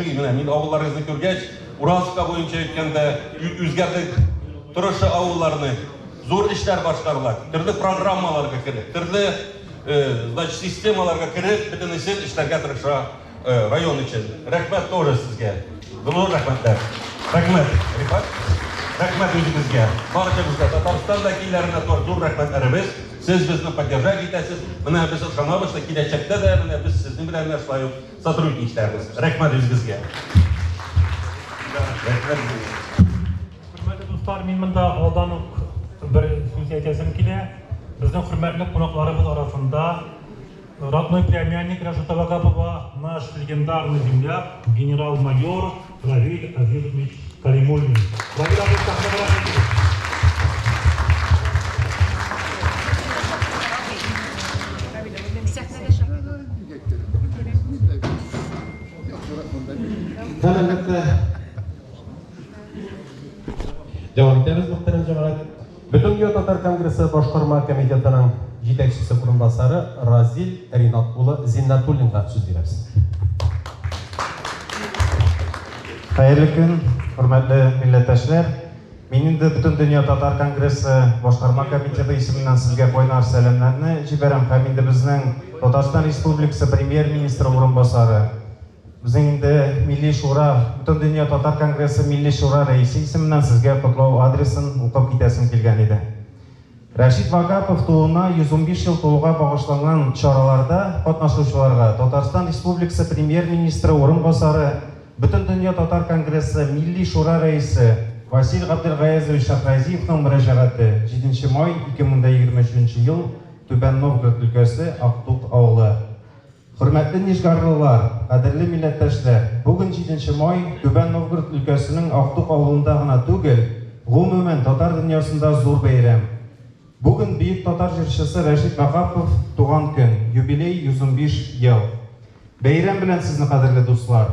ошый, менә мин авылларыгызны күргәч, Уральска буенча әйткәндә, үзгәрде торышы авылларны, зур эшләр башкарыла, төрле программаларга кереп, төрле, значит, системаларга кереп, бөтенесен эшләргә тырыша район өчен. Рәхмәт тоже сезгә. Зур рәхмәтләр. Рәхмәт, Рифат. Рәхмәт үзегезгә. Барчагызга, Татарстан вәкилләренә зур рәхмәтләребез. Сез безне поддержать итәсез. Менә без ышанабыз, что киләчәктә дә менә без сезнең белән менә шулай ук сотрудничать итәрбез. Рәхмәт үзегезгә. Рәхмәт. Хөрмәтле дуслар, мин монда алдан ук бер сүз әйтәсем килә. Безнең хөрмәтле кунакларыбыз арасында родной племянник Рашита Вагапова, наш легендарный земляк, генерал-майор Равиль Азизович Калимуллин. Равиль абый, сәхнәгә рәхмәт итегез. Һәм әлбәттә, дәвам итәбез, мөхтәрәм җәмәгать. Бөтендөнья татар конгрессы башкарма комитетының җитәкчесе урынбасары Разил Ринат улы Зиннәтуллинга сүз бирәбез. Хәерле көн, хөрмәтле милләттәшләр! Мин инде Бөтендөнья татар конгрессы башкарма комитеты исеменнән сезгә кайнар сәламнәрне җибәрәм һәм инде безнең Татарстан Республикасы Премьер-министры урынбасары, Безнең инде Милли Шура, Бөтендөнья татар конгрессы Милли Шура рәисе исеменнән сезгә котлау адресын укып китәсем килгән иде. Рәшит Вагапов тууына 115 ел тулуга багышланган чараларда катнашучыларга Татарстан Республикасы Премьер-министры урынбасары, Бөтендөнья татар конгрессы Милли Шура рәисе Васил Габделгаязович Шәйхразиевның мөрәҗәгате, җиденче май, 2023 ел, Түбән Новгород өлкәсе, Актук авылы. Хөрмәтле нижгарлылар, кадерле милләттәшләр! Бүген җиденче май, Түбән Новгород өлкәсенең Актук авылында гына түгел, гомумән, татар дөньясында зур бәйрәм. Бүген бөек татар җырчысы Рәшит Ваһапов туган көн, юбилей, 115 ел. Бәйрәм белән сезне, кадерле дуслар!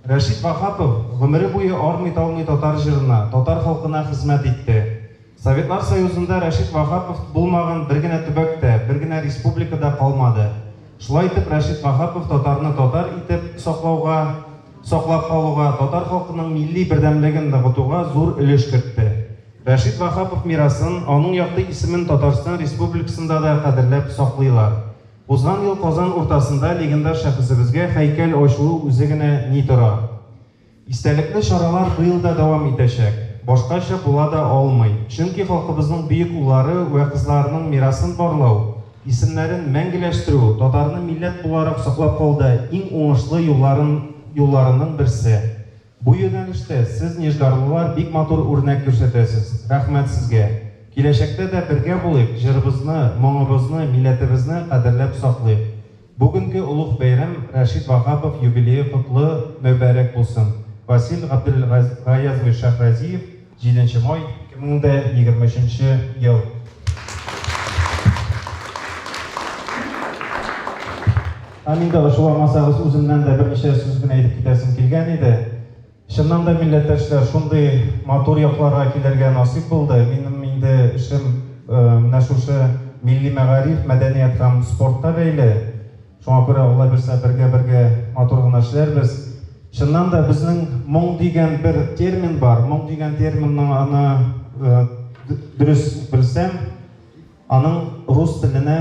Рәшит Ваһапов гомере буе армый-талмый татар җырына, татар халкына хезмәт итте. Советлар Союзында Рәшит Ваһапов булмаган бер генә төбәк тә, бер генә республика да калмады. Шулай итеп, Рәшит Ваһапов татарны татар итеп саклауга, саклап калуга, татар халкының милли бердәмлеген ныгытуга зур өлеш кертте. Рәшит Ваһапов мирасын, аның якты исемен Татарстан Республикасында да кадерләп саклыйлар. Узган ел Казан уртасында легендар шәхесебезгә һәйкәл ачылу үзе генә ни тора! Истәлекле чаралар быел да дәвам итәчәк. Башкача була да алмый. Чөнки халкыбызның бөек уллары вә кызларының мирасын барлау, исемнәрен мәңгеләштерү, татарны милләт буларак саклап калуда иң уңышлы юлларын юлларының берсе. Бу юнәлештә сез, нижгарлылар, бик матур үрнәк күрсәтәсез. Рәхмәт сезгә. Киләчәктә дә бергә булыйк, җырыбызны, моңыбызны, милләтебезне кадерләп саклыйк. Бүгенге олуг бәйрәм Рәшит Ваһапов юбилее котлы, мөбарәк булсын! Васил Габделгаязович Шәйхразиев, җиденче май, 2023 ел. Һәм инде ачуланмасагыз, үземнән дә берничә сүз генә әйтеп китәсем килгән иде. Чыннан да, милләттәшләр, шундый матур якларга килергә насыйп булды. Минем инде эшем менә шушы милли мәгариф, мәдәният һәм спортка бәйле. Шуңа күрә, Алла бирсә, бергә-бергә матур гына эшләрбез. Чыннан да, безнең моң дигән бер термин бар. Моң дигән терминның аны дөрес белсәм, аның рус теленә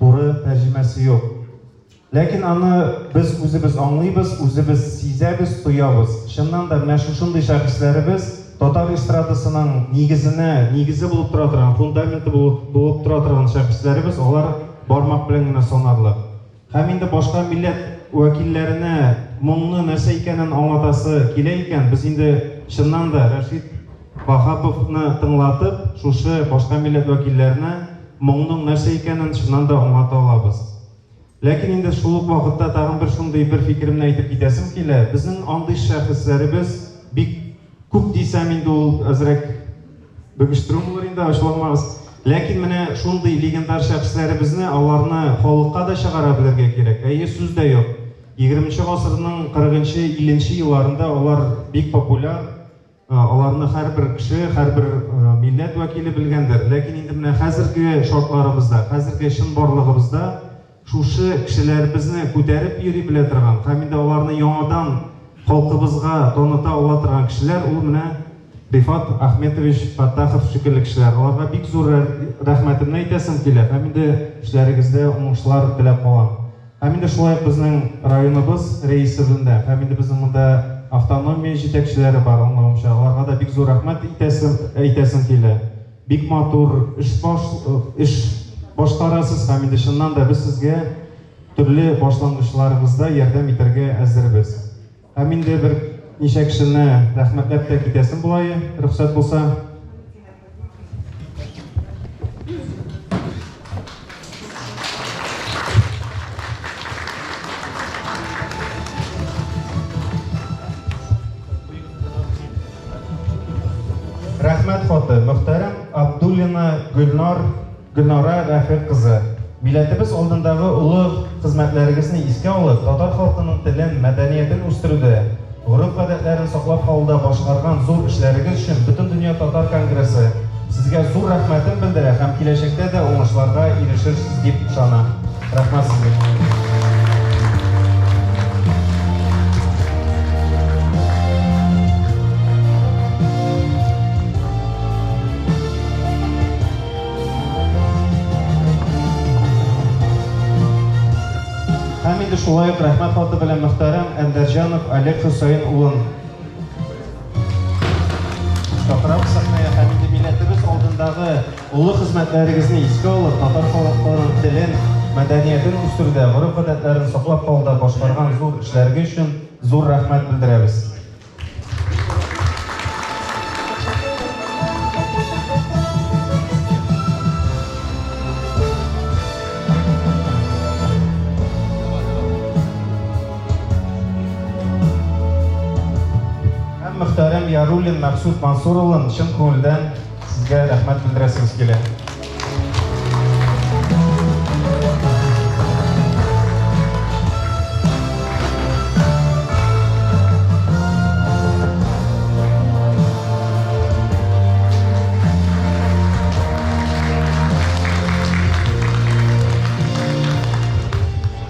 туры тәрҗемәсе юк. Ләкин аны без үзебез аңлыйбыз, үзебез сизәбез, тоябыз. Чыннан да, менә шушындый шәхесләребез татар эстрадасының нигезенә, нигезе булып тора торган, фундаменты булып, булып тора торган шәхесләребез, алар бармак белән генә санарлык. Һәм инде башка милләт вәкилләренә моңны нәрсә икәнен аңлатасы килә икән, без инде чыннан да Рәшит Ваһаповны тыңлатып, шушы башка милләт вәкилләренә моңның нәрсә икәнен чыннан да аңлата алабыз. Ләкин инде шул ук вакытта тагын бер шундый бер фикеремне әйтеп китәсем килә. Безнең андый шәхесләребез бик күп дисәм инде ул әзрәк бөгештерү булыр инде, ачуланмагыз. Ләкин менә шундый легендар шәхесләребезне, аларны халыкка да чыгара белергә кирәк. Әйе, сүз дә юк. Егерменче гасырның кырыгынчы, илленче елларында алар бик популяр, Аларны һәрбер кеше, һәрбер милләт вәкиле белгәндер. Ләкин инде менә хәзерге шартларыбызда, хәзерге чынбарлыгыбызда шушы кешеләребезне күтәреп йөри белә торган һәм инде аларны яңадан халкыбызга таныта ала торган кешеләр ул менә Рифат Ахметович Фәттахов шикелле кешеләр. Аларга бик зур рәхмәтемне әйтәсем килә һәм инде эшләрегездә уңышлар теләп калам. Һәм инде шулай ук безнең районыбыз рәисебез дә, һәм инде безнең монда автономия җитәкчеләре бар, аңлавымча, аларга да бик зур рәхмәт итәсем, әйтәсем килә. Бик матур эш баш, эш башкарасыз һәм инде чыннан да без сезгә төрле башлангычларыгызда ярдәм итәргә әзербез. Һәм инде бер ничә кешене рәхмәтләп тә китәсем болай, рөхсәт булса. Рәхмәт хаты, мөхтәрәм Абдуллина Гөлнар Гөлнара Рәфыйк кызы, милләтебез алдындагы олы хезмәтләрегезне искә алып, татар халкының телен, мәдәниятен үстерүдә, гореф-гадәтләрен саклап калуда башкарган зур эшләрегез өчен Бөтендөнья татар конгрессы сезгә зур рәхмәтен белдерә һәм киләчәктә дә уңышларга ирешерсез дип ышана. Рәхмәт сезгә. Һәм инде шулай ук рәхмәт хаты белән мөхтәрәм Әндәрҗанов Олег Хөсәен улын чакырабыз сәхнәгә һәм инде милләтебез алдындагы олы хезмәтләрегезне искә алып, татар халыкларының телен, мәдәниятен үстерүдә, гореф-гадәтләрен саклап калуда башкарган зур эшләрегез өчен зур рәхмәт белдерәбез. Һәм мөхтәрәм Яруллин Мәкъсүт Мансур улын чын күңелдән сезгә рәхмәт белдерәсебез килә.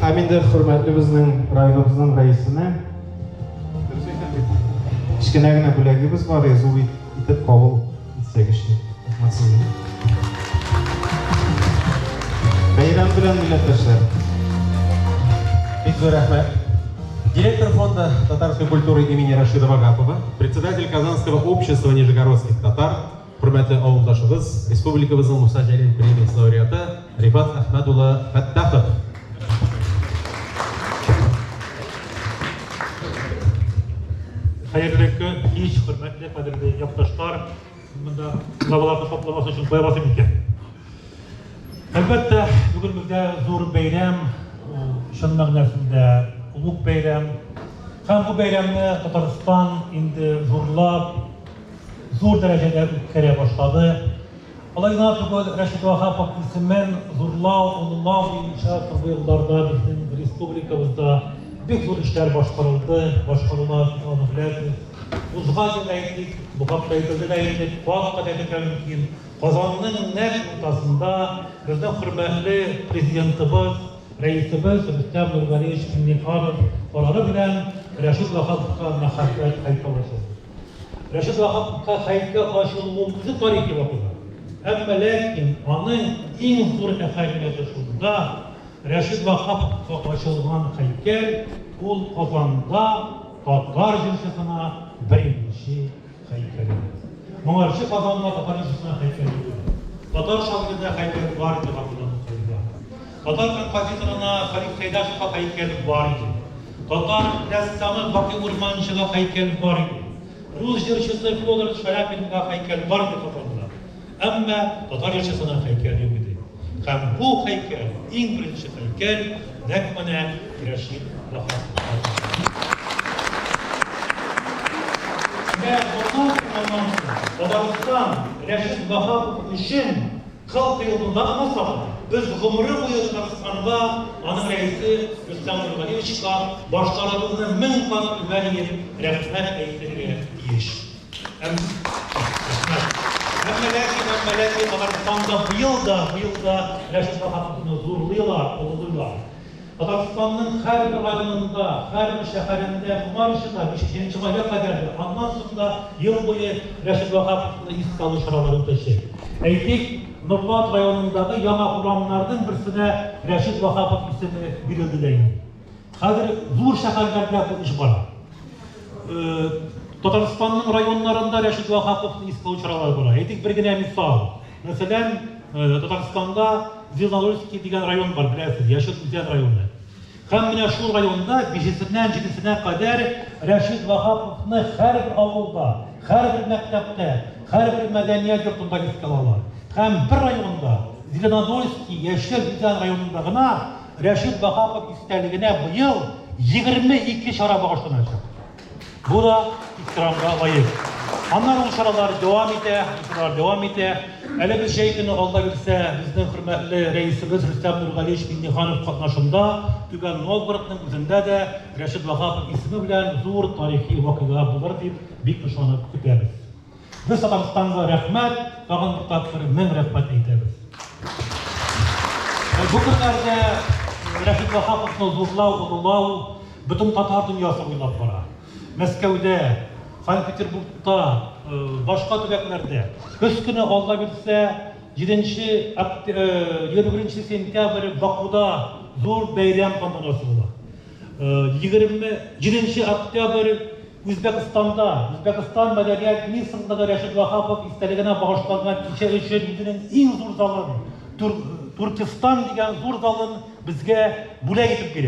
Һәм инде хөрмәтле безнең районыбызның рәисенә кечкенә генә бүләгебез бар, зур итеп кабул итсәгезче. Рәхмәт сезгә. Бәйрәм белән, милләттәшләр. Бик зур рәхмәт. Директор фонда татарской культуры имени Рашида Вагапова, председатель Казанского общества нижегородских татар, хөрмәтле авылдашыбыз, республикабызның Муса Җәлил премиясе лауреаты Рифат Әхмәт улы Фәттахов. Хәерле көн, кич, хөрмәтле, кадерле якташлар. Монда главаларны шапламас өчен куя басым икән. Әлбәттә, бүген бездә зур бәйрәм, ул чын мәгънәсендә олуг бәйрәм. Һәм бу бәйрәмне Татарстан инде зурлап, зур дәрәҗәдә үткәрә башлады. Алай гына түгел, Рәшит Ваһапов исемен зурлау, олылау буенча соңгы елларда безнең республикабызда бик зур эшләр башкарылды, башкарыла, сез аны беләсез. Узган ел әйтик, бу хакта әйтелде дә инде, кат-кат әйтергә мөмкин, Казанның нәкъ уртасында безнең хөрмәтле Президентыбыз, рәисебез Рөстәм Нургалиевич Миңнеханов карары белән Рәшит Ваһаповка мәхәббәт һәйкәл ачылды. Рәшит Ваһаповка һәйкәл ачылуы үзе тарихи вакыйга. Әмма ләкин аның иң зур әһәмияте шунда, Рәшит Ваһаповка ачылган һәйкәл ул Казанда татар җырчысына беренче һәйкәл иде. Моңарчы Казанда татар җырчысына һәйкәл юк иде. Татар шагыйренә һәйкәл бар иде Габдулла Тукайга. Татар композиторына Фәрит Сәйдәшевка һәйкәл бар иде. Татар рәссамы Бакый Урманчега һәйкәл бар иде. Рус җырчысы Федор Шаляпинга һәйкәл бар иде Казанда. Әмма татар җырчысына һәйкәл юк иде. Һәм бу һәйкәл, иң беренче һәйкәл, нәкъ менә Рәшит Ваһаповка. Менә моннан соң, моннан соң Татарстан Рәшит Ваһапов өчен Кыл коелуында гына саклый. Без гомере буе Татарстанга, аның рәисе Рөстәм Нургалиевичка башларыбызны 1000 кат түбән иеп рәхмәт әйтергә тиеш. Һәм рәхмәт. Әмма ләкин, әмма ләкин Татарстанда быел да, быел да Рәшит Ваһаповны зурлыйлар, олылыйлар. Татарстанның һәрбер районында, һәрбер шәһәрендә моңарчы да 5 майга кадәр дә, аннан соң да ел буе Рәшит Ваһаповны искә алу чаралары үтәчәк. Әйтик, Нурлат районындагы яңа урамнарның берсенә Рәшит Ваһапов исеме бирелде дә инде. Хәзер зур шәһәрләрдә бу эш бара. Татарстанның районнарында Рәшит Ваһаповны искә алу чаралары бара. Әйтик, бер генә мисал. Мәсәлән, Татарстанда Зеленодольский дигән район бар, беләсез, Яшел Үзән районы. Һәм менә шул районда бишесеннән җидесенә кадәр Рәшит Ваһаповны һәрбер авылда, һәрбер мәктәптә, һәрбер мәдәният йортында искә алалар. Һәм бер районда, Зеленодольский, Яшел Үзән районында гына Рәшит Ваһапов истәлегенә быел 22 чара багышланачак. Бу да ихтирамга лаек. Аннары ул чаралар дәвам итә, ул чаралар дәвам итә. Әле без җәй көне алда бирсә, безнең хөрмәтле рәисебез Рөстәм Нургалиевич Миңнеханов катнашында Түбән Новгородның үзендә дә Рәшит Ваһапов исеме белән зур тарихи вакыйга булыр дип бик ышанып көтәбез. Без Татарстанга рәхмәт, тагын бер тапкыр мең рәхмәт әйтәбез. Бу көннәрдә Рәшит Ваһаповны зурлау, олылау бөтен татар дөньясы буйлап бара. Мәскәүдә, Санкт-Петербургта, башка төбәкләрдә. Көз көне Алла бирсә, 7 21 сентябрь Бакуда зур бәйрәм тантанасы була. 27 октябрь Үзбәкстанда, Үзбәкстан мәдәният министрлыгы Рәшит Ваһапов истәлегенә багышланган кичә өчен үзенең иң зур залын, Тур Туркестан дигән зур залын безгә бүләк итеп бирә.